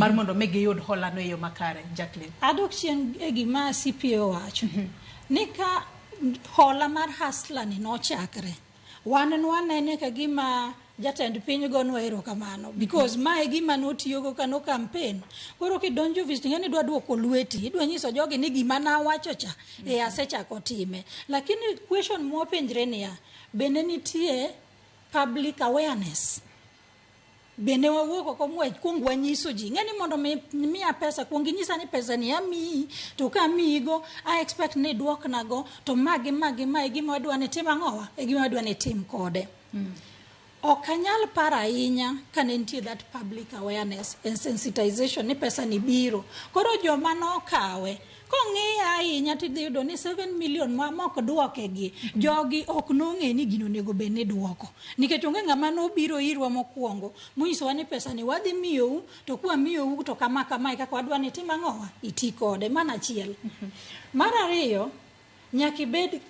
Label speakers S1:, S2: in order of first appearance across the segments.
S1: Mar mondo mi giyud hola no e yo makare, Jacqueline.
S2: Adok chien e gima CPA owacho ni ka hola mar hustler ni nochakre, wan nwanene ka gima jatend piny gonwa erokamano because ma e gima notiyogo ka no campaign. Koro kidonjo ofis ting'e ni idwa duoko lweti, idwa nyiso jogi ni gima nawacho cha e asechako time. Lakini question mwapenjre niya, bende nitie public awareness? Bende wawuok oko mwakwong wanyiso ji ng'e ni mondo mi miya pesa, kuong inyisa ni pesa ni amiyi, to ka amiyigo I expect ni idwoknago, to ma gi ma gi ma e gima wadwa ni tim ang'owa, e gima wadwa ni tim kode. Ok anyal paro ahinya ka ne nitie that public awareness and sensitization ni pesa ni biro. Koro joma nokawe kong'iye ahinya, tidhi yudo ni 7 million ma mok duoke gi jogi ok nong'e ni gino onego bed ni duoko, nikech onge ng'ama nobiro irwa mokwongo monyisowa ni pesa ni wadhi miyou, to kwamiyou to kama kama e kaka wadwa ni tim ang'owa iti kode. Mano achiel. Mar ariyo, nyaka ibed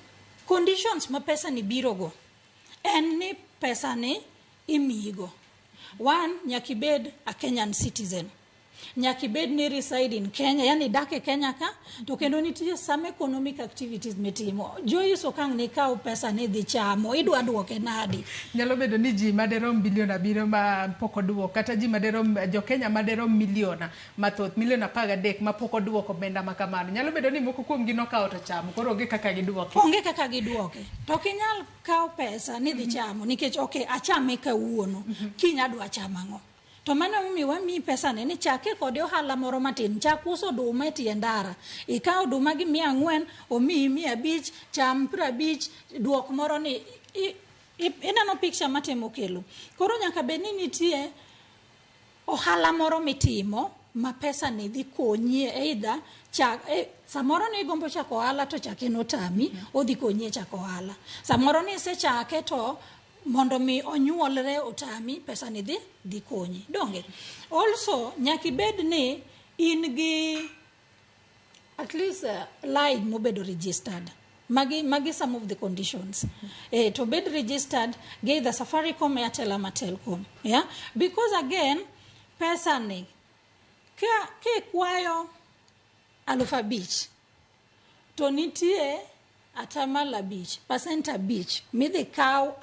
S2: conditions ma pesa ni birogo en ni pesa ni imiyigo. One, nyaka ibed a Kenyan citizen, nyaka ibed ni reside in Kenya, yani idak e Kenya ka, to kendo nitie some economic activities mitimo. Joyce, ok ang' nikaw pesa ni idhi chamo, idwa duoke nadi?
S1: Nyalo bedo ni ji maderom bilion 7 ma pok oduoko, kata ji maderom jokenya maderom milion mathoth, milion 13 ma pok oduoko omenda ma kamano. Nyalo bedo ni moko kuomgi nokawo to chamo, koro onge kaka giduoke.
S2: Onge kaka giduoke. To ok inyal kawo pesa ni dhi chamo nikech ok achame kawuono, kiny adwa chamo ang'o? To mano emomiyo wamiyi pesa ni ni chake kode ohala moro matin. Chak uso oduma e tie ndara, ikawo oduma gi 400, omiyi 500, cham 50, duok moro ni ineno picture matemo kelo. Koro nyaka bed ni nitie ohala moro mitimo ma pesa ni dhi konyi either chak samoro ni igombo chako ohala to chake notami, odhi konyi e chako ohala. Samoro ni isechake to mondo mi onyuolre otami, pesa ni dhi konyi. Donge also nyaka ibed ni in gi at least line mobedo registered. Magi some of the conditions, to bed registered gi either Safaricom, Airtel ama Telcom, yeah, because again pesa ni ka kikwayo 5,000 to nitie 5%, 5 midhi kaw.